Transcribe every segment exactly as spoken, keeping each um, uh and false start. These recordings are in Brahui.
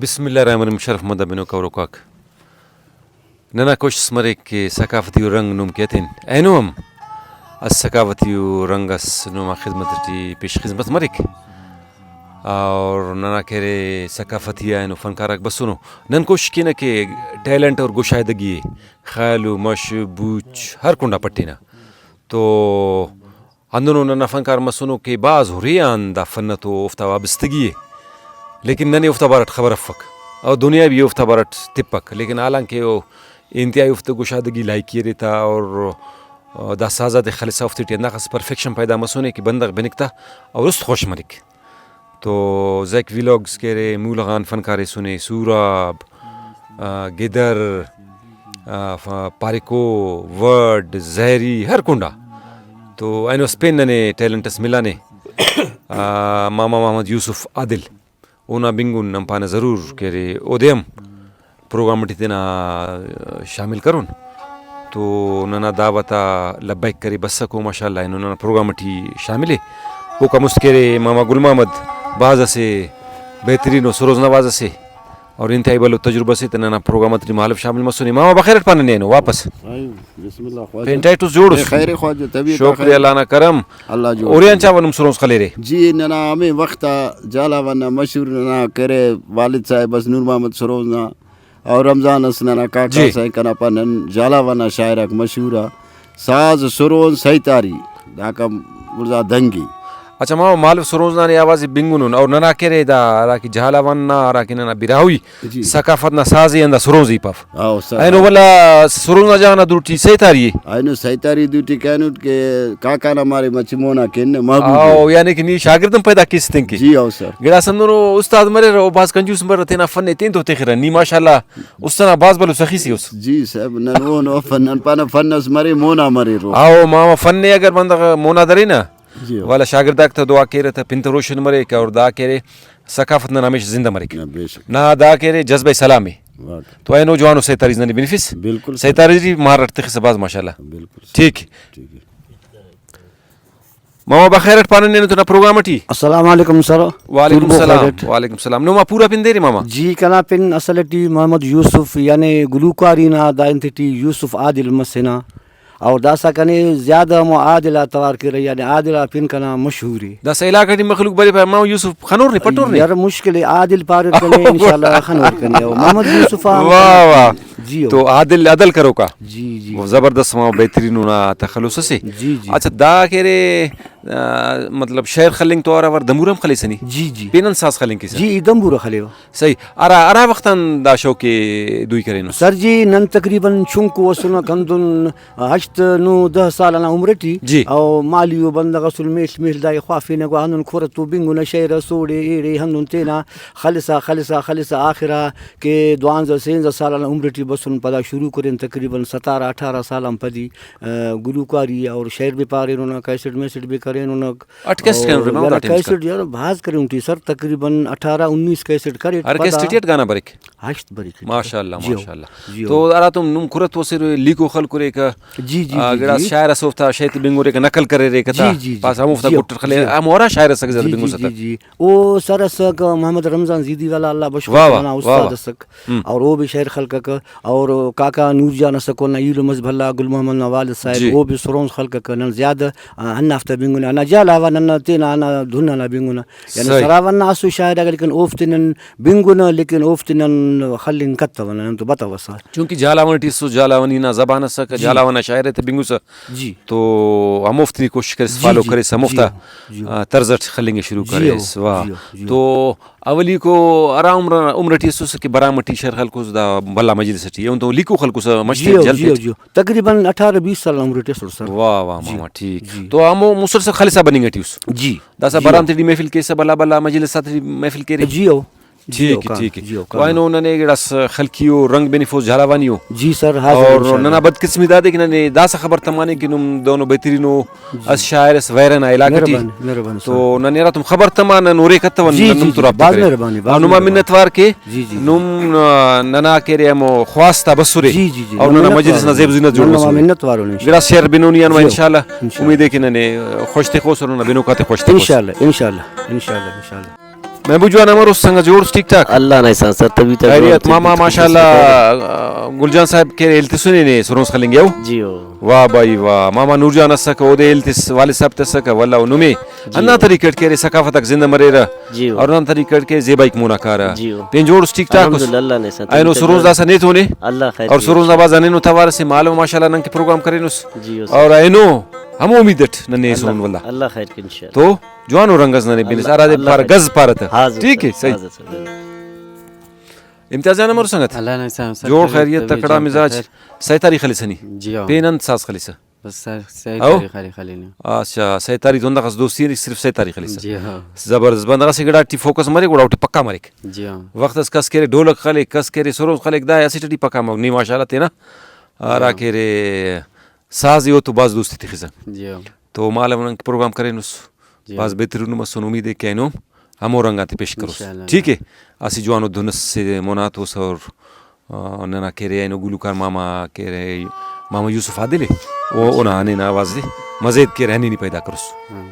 بسم اللہ الرحمن الرحیم۔ شرف مند بنو کور و کاک۔ ننا کوشست مریک کہ ثقافتی و رنگ نم کہ ہتین، اینو ہم اس ثقافتی و رنگ اس نما خدمت ٹی پیش خدمت مریک۔ اور ننا کہ ارے ثقافتی آ اینو فنکار آک بسونو۔ نن کوشش کینہ کہ ٹیلنٹ اور گشادگی ءِ، خیال و مش بوچ ہر کنڈا پٹینہ۔ تو ہندنو ننا فنکار مسنو کہ بھاز ہُرے آن دا فن تو اوفتا وابستگی ءِ، لیکن ننے اوفتا بارٹ خبر افک اور دنیا بھی اوفتا بارٹ تپک، لیکن حالانکہ او انتہائی اوفتے گشادگی لائقی ارے تا اور دا ساز آتے خلسا اوفتے ٹی ہنداخس پرفیکشن پیدا مسنے کہ بندغ بنک تا اور است خوش مریک۔ تو زیک ویلاگز کہ ارے، مولغان فنکار ایسنے، سوراب، آ، گدر، آ، ف-، پاریکو، ورڈ، زہری، ہر کنڈا۔ تو اینو اسپین ننے ٹیلنٹ اس ملانے۔ آ، ماما محمد یوسف عادل، اونا بنگن نن پانہ ضرور کہ ارے، اودے ہم پروگرام ٹی تینا شامل کرون۔ تو ننا دعوت آ لبیک کرے، بسکو ماشاءاللہ اینو ننا پروگرام ٹی شامل ءِ۔ اوکا مست کہ ارے ماما گل محمد، بھاز اسہ بہترین و سروز نواز اسے اور انتہائی بھلو تجربہ سے، تینا ننا پروگرام ٹی مہالو شامل مسنے۔ ماما بخیر اٹ پانہ نے اینو واپس۔ ہائے، بسم اللہ خواجہ۔ پین ٹائٹس جوڑ اس؟ اے خیر خواجہ، طبیعت شکر خیر۔ اللہ نا کرم۔ اللہ جوڑ اورے کرے۔ انچا ونم سروز خلیرے؟ جی، ننا ہمے وخت آ جھالاوان نا مشہور ننا کہ ارے والد صاحب اس نور محمد سروز نا اور رمضان اس ننا کاکا جی۔ سائیں کنا پا نن جھالاوان نا شاعر آک مشہور آ۔ ساز سرون سیتاری داکا مڑزا دنگی۔ اچھا ماما، مالو سرونز نا نے آواز بنگنن اور ننا کہ ارے دا ہراکہ جھالاوان نا ہراکہ ننا براہوئی جی۔ ثقافت نا ساز ءِ ہندا سرونز ای پاو۔ ہاں، استاد۔ اینو ولا سرونز نا جاگہ نا دُر ٹی سیتاری ءِ۔ اینو سیتاری دُر ٹی کرینٹ کہ کاکا نا مارے مچہ مونا کن محبوب ءِ۔ او، یعنی کہ نی شاگرد ہم پیدا کیس تنکہ۔ جی، ہاں سر۔ گڑاس ہندنو استاد مریر، او بھاز کنجوس مریر، تینا فن ءِ تین تو تخرہ۔ نی ماشاءاللہ است ئنا بھاز بھلو سخی سے اس۔ جی صاحب، نن اون افن، نن پانہ فن اس مرے، مونا مریرو۔ او ماما، فن ءِ اگر بندغ مونا درے نا، جی۔ والا شاگرداک تہ دعا کیرہ تہ پن تہ روشن مریک اور دا کہ ارے ثقافت ننا ہمیشہ زندہ مریک۔ نہ، بے شک۔ نا دا کہ ارے جذبہ سلام ءِ۔ واہ۔ تو اینو جوانو سیتاریز ننے بنفس۔ بالکل سر۔ سیتاریز ٹی مہار اٹ تخسہ بھاز ماشاءاللہ۔ بالکل سر۔ ٹھیک۔ ٹھیک ہے۔ ماما بخیر اٹ پانہ نے نن تینا پروگرام ٹی۔ السلام علیکم سر۔ وعلیکم تربو السلام۔ خیر اٹ۔ وعلیکم السلام۔ نما پورا پن دے ارے ماما۔ جی، کنا پن اصل ٹی محمد یوسف یعنی گلوکاری نا دا انت ٹی یوسف عادل مسنہ۔ اور داسہ کنے زیادہ ہمو عادل آ توار کیرہ، یعنی عادل آ پن کنا مشہور ءِ۔ داسہ علاقہ ٹی مخلوق برے پائے، ماما یوسف خنور نے، پٹور نے؟ یار مشکل ءِ، عادل پاریر کنے، انشاءاللہ خنور کنے۔ او محمد یوسف آ ہم واہ، واہ۔ جی او۔ تو عادل عدل کروکا۔ جی، جی۔ زبردست، ماما بہترین اونا تخلص اسے۔ جی، جی۔ اچھا، دا کہ ارے، آ، مطلب شعر خلنگ تو ہرا وار دمبورہ ہم خلیسہ نی؟ جی، جی۔ پین انت ساز خلنگ کیسہ؟ جی، ای دمبورہ خلیوہ۔ صحیح۔ ہرا، ہرا وخت آن دا شوق ءِ دوئی کرینس؟ سر جی، نن تقریباً چنکو اسنک ہندن ہشت، نو، دہ سال ئنا عمر ٹی۔ جی۔ او مالی و بندغ اسل میڷ میڷ دائے خوافینہ، گڑا ہندن کھرہ تو بنگنہ شعر اس اوڑے ایڑے ہندن تینا خلسا، خلسا، خلسا آخرا کہ دوانزہ، سینزہ سال ئنا عمر ٹی بسن پدا شروع کرین، تقریباً ستارہ، اٹھارہ سال آن پدی، آ، گلوکاری اور شعر بھی پاریننک، کیسٹ میسٹ بھی کریننک۔ اٹ کیسٹ کرینٹ اور ماما یار دا ٹائم اسکا؟ کیسٹ یار بھاز کرینٹ ای سر، تقریباً اٹھارہ انیس کیسٹ کریٹ ہر پدا۔ کیسٹ ٹی اٹ گانا بریک؟ ہشت بریک۔ ماشاءاللہ، جی ہو۔ ماشاءاللہ۔ جی ہو۔ تو ہراتم نم کھرت وسر لیکو خلکریکہ، جی، جی، آ، جی، گڑاس جی۔ شاعر اس اوفتا شیت بنگریکہ، نقل کریریکہ تا، جی، جی، جی۔ پاس ہموفتا جی ہو۔ کٹر خلے، جی ہو۔ ہمو ہرا شاعر اسکہ زیادہ جی، جی، بنگسہ جی، تا۔ جی۔ او سر اسک محمد رمضان زیدی والا، اللہ بشخ واہ، واہ، منا واہ، استاد واہ۔ اسک۔ ہم۔ اور او بھی شعر خلککہ۔ اور کاکا نور جان اسکہ، اونا ایلم اس بھلا، گل محمد نا والد صاحب، جی۔ او بھی سرونز خلککہ، نن زیادہ، آ، ہندافتا بنگنہ، ہندا جا علاوہ نن تینا ہندا دھن ئنا بنگنہ۔ یعنی صحیح۔ سراوان نا اسو شاعر اگہ، لیکن اوفتے نن بنگنہ، لیکن اوفتے نن خلنگ کتونہ، نن تو بتوسہ۔ چونکہ جھالاوان ٹی اسس، جھالاوانی نا زبان اسکہ، جی۔ جھالاوان نا شاعر تے بنگسہ، جی۔ تو ہموفتے کوشش کریس، جی، فالو جی، کریس، جی ہموفتا، ہو، جی ہو۔ آ، طرز اٹ خلنگ ءِ شروع جی ہو، کریس۔ واہ۔ جی ہو، جی ہو۔ تو اولیکو ہرا عمر، عمر ٹی اسس کہ برام ٹی شعر خلکوس، دا بھلا مجلس ٹی، ایہن تو لیکو خلکوس مش جی تیٹ ہو، جل جی ہو، تیٹ۔ جی ہو۔ تقریباً اٹھارہ بیس سال عمر ٹی اسر سر۔ واہ واہ جی۔ ماما، ٹھیک۔ جی۔ تو ہمو مسلسل خلسا بننگ ٹی اس؟ جی۔ داسہ جی برام ہو۔ تیٹی محفل کیسہ، بھلا بھلا مجلس آتیٹی محفل کیرے؟ جی ہو۔ جی ٹھیک ہو، ءِ، کان، ٹھیک ءِ۔ جی ہو، تو کان۔ اینو ننے گڑاس خلقی و رنگ بنفوس، جھالاوانی و۔ جی سر، حاضر اور انشاءاللہ۔ ننا بدقسمی دادے کہ ننے داسہ خبر تمانے کہ نم دہنو بہترینو جی۔ اسہ شاعر اس ویرہ نا علاقہ ٹی۔ مہربانی، مہربانی سر۔ تو ننے ہراتم خبر تما، نن ہُرے کتون، جی، نن جی، نم تو جی، رابطہ باز کرین۔ مہربانی، باز اور نما مہربانی۔ منت وار کے جی، جی، جی۔ نم نا، ننا کہ ارے ہمو خواست آ بسرے جی، جی، جی، اور ننا ننا منت مجلس نا وار زیب و زینت جوڑ ننا مسنے۔ منت وار ان انشاءاللہ۔ گڑاس شعر بنونی آن و جی ہو، انشاءاللہ۔ انشاءاللہ۔ امید ءِ کہ ننے خوش تخوس اور ننا بنوک آتے خوش تخوس۔ انشاءاللہ، انشاءاللہ، انشاءاللہ، انشاءاللہ۔ محبوب جوان، امر اس؟ سنگت جوڑ اس، ٹھیک ٹھاک؟ اللہ نا احسان سر، طبیعت خیریت؟ ماما، ماشاءاللہ، گل جان صاحب کہ ہیل تسنے نے سروز خلنگے او۔ جی او۔ واہ بھائی واہ، ماما نور جان اسکہ، اودے ہیل تس، والد صاحب تسکہ، واللہ او نمے۔ جی ہندا او۔ طریقہ اٹ کہ ارے ثقافت آک زندہ مریرہ۔ جی او۔ اور ہندا طریقہ اٹ کہ زیبائیک مونا کارہ۔ جی او۔ پین جوڑ اس، ٹھیک ٹھاک اس؟ الحمدللہ، اللہ نا احسان، اینو طبیعت سروز خیریت۔ داسہ نے تو نے۔ اللہ خیر اور کرے سروز نا انشاءاللہ۔ بھاز ہنینو توار اسے مالو ماشاءاللہ نن کہ پروگرام کرینس۔ جی او سر۔ اور اینو ہمو امید اٹ ننے اللہ، ایسون واللہ۔ اللہ خیر کے انشاءاللہ۔ تو جوانو رنگ اس ننے بنس، اللہ، ہرادے اللہ پارہ خیر۔ گز پارہ تہ۔ ہاں زر ٹھیک سر، ہے، صحیح۔ ہاں زر سر۔ امتیاز جان، امر سنگت؟ اللہ نا احسان سر، جوڑ طبیعت، خیریت، طبیعت تکڑا جان مزاج، خیر۔ سہ تاریخ خلیسہ نی؟ جی ہاں۔ پین انت ساز خلیسہ؟ بس سر، سہ او؟ تاریخ خلی-، خلینہ۔ اچھا، سہ تاریخ تو انداخس دوستی ارے، صرف سہ تاریخ خلیسہ۔ جی ہاں۔ زبردست، بندغ اسہ گڑا ٹی فوکس مریک، گڑا اوٹی پکا مریک۔ جی ہاں۔ وخت اس کس کہ ارے ڈھولک خلیک، کس کہ ارے سروز خلیک، دا اسٹ ٹی پکا مریک۔ نی ماشاءاللہ تینا ہرا جی ہاں۔ کہ ارے ساز ءِ او تو بھاز دوستی تخسہ۔ جی ہاں۔ تو مالو نن پروگرام کرینس، جی بھاز ہاں۔ بہترین مسن، امید ءِ کہ اینو ہمو رنگ آتے پیش کروس۔ انشاءاللہ۔ ٹھیک ہے، اسہ جوانو دھن اسے مونا ہتوس اور، آ، ننا کہ ارے اینو گلوکار ماما کہ ارے ماما یوسف عادل ءِ، او اونا ہنینہ آواز دے مزید کہ ارے ہنینی پیدا کروس۔ ہاں۔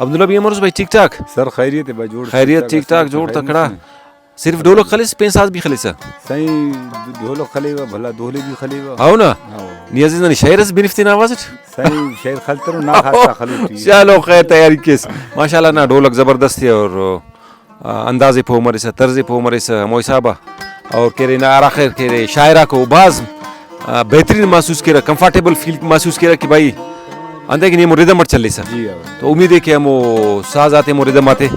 عبداللہ بھائی، امروز بھائی ٹھیک ٹھاک؟ سر خیریت ہے بھائی، جوڑ خیریت، ٹھیک ٹھاک، جوڑ خیریت تکڑا۔ سے۔ صرف ڈھولک خلیس، پین ساز بھی خلیسہ؟ سائیں، ڈھولک خلیوہ، بھلا دھولے بھی خلیوہ۔ ہاو نا؟ ہاو۔ نی عزیز ننے شعر اس بنفتے نا آواز اٹ؟ سائیں، شعر خلترو نا خاصا خلوٹی۔ چلو خیر، تیاری کیس۔ ماشاءاللہ نا ڈھولک زبردست ہے اور، آ، انداز پہہ مریسہ، طرز پہہ مریسہ، ہمو حساب آ۔ اور کہ ارے نا ہر آخر کہ ارے شاعر آکو بھاز، آ، بہترین محسوس کیرہ، کمفرٹیبل فیل محسوس کیرہ کہ بھائی انتئے کہ نی ہمو ردم اٹ چلیسہ۔ جی ہاں۔ تو امید ہے کہ ہمو ساز آتے، ہمو ردم آتے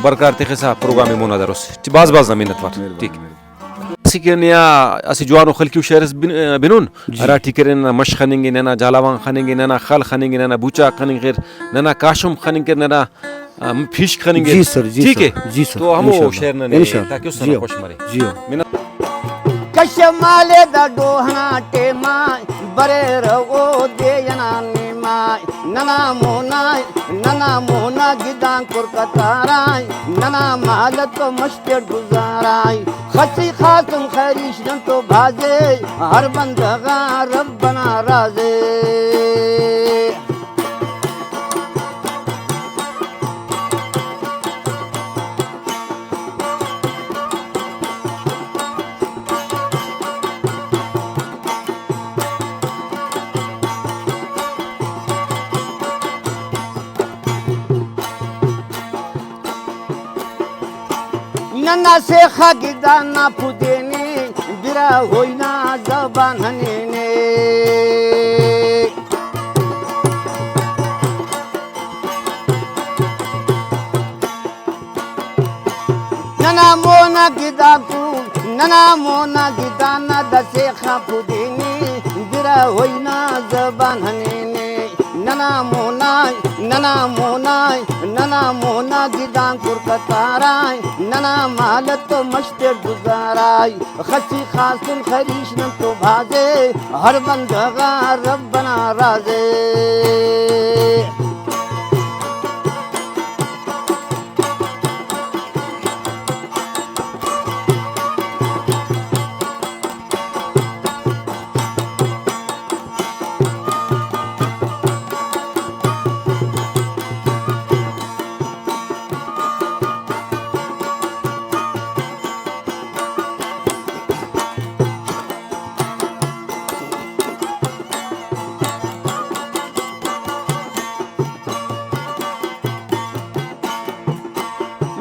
برقرار تخسا پروگرام ءِ مونا دروس۔ بھاز بھاز نا منت وار۔ مہربانی، ٹھیک۔ مہربانی۔ اسہ کہ نیا اسہ جوانو خلقیو شعر اس بن-، بنون، جی۔ ہراٹی کہ ارے ننا مش خننگے، ننا جھالاوان خننگے، ننا خل خننگے، ننا بوچاک خننگ خیر، ننا کاشم خننگ خیر، ننا، آ، پیشک خننگ خیر۔ جی سر، جی ٹھیک سر، ہے؟ جی سر، تو ہمو انشاءاللہ۔ شعر ننے انشاءاللہ۔ تاکہ اس جی ننا ہو۔ خوش مرے۔ جی ہو۔ منت۔ کش مالے دا ڈوہنا ٹیما بریرہ اودے انا نیما۔ ننا مونا، ننا مونا گدان کر قطارا، ننا مالت و مش تیٹ گزارا۔ خسی خاتون خریش نن تو بھازے، ہر بندغ آ رب انا رازے۔ ننا سیخا گدان نا پدینے، براہوئی نا زبان ہنینے۔ ننا مونا گداکو، ننا مونا گدانا دا سیخا پدینے، براہوئی نا زبان ہنینے۔ ننا مونا، ننا مونا، ننا مونا گدان کر قطارا، ننا مالت و مش تیٹ گزارا۔ خسی خاصن خریش نن تو بھازے، ہر بندغ آ رب انا رازے۔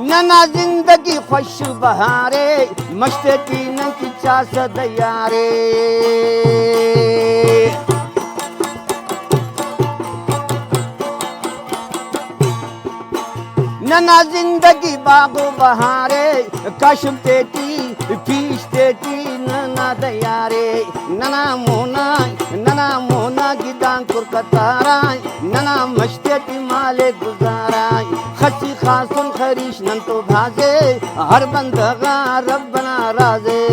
ننا زندگی خوش بہارے، مش تیٹی نن کچاسہ دیارے۔ ننا زندگی باغ و بہارے، کشم تیٹی، پیش تیٹی ننا دیارے۔ ننا مونا، ننا مونا گدان کر قطارا، ننا مش تیٹی مالے گزارا۔ خسی خاصن خریش نن تو بھازے، ہر بندغ آ رب انا رازے۔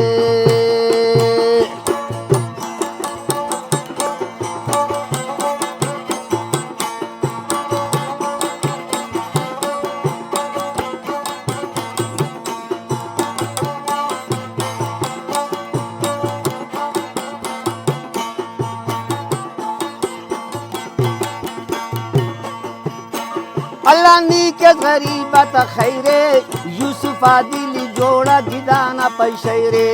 اللہ نی کس غریب آتا خیرے، یوسف عادل جوڑا گدانا پشیرے۔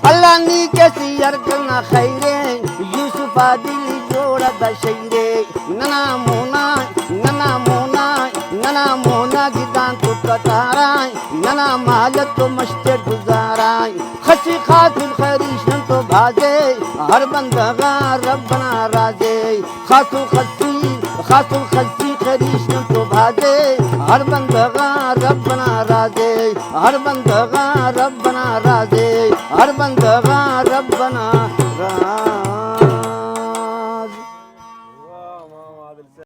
اللہ نی کسی ہر کنا خیرے، یوسف عادل جوڑا دا شیرے۔ ننا مونا، ننا مونا، ننا مونا گدان تو قطارائیں، ننا مالت تو مشتر گزارائیں۔ خسی خاص خریش نن تو بھازے، ہر بندغا رب نا رازے۔ خاص و خسی، خاص و خسی خریش نن تو بھازے، ہر بندغا رب نا رازے، ہر بندغا رب نا رازے، ہر بندغا رب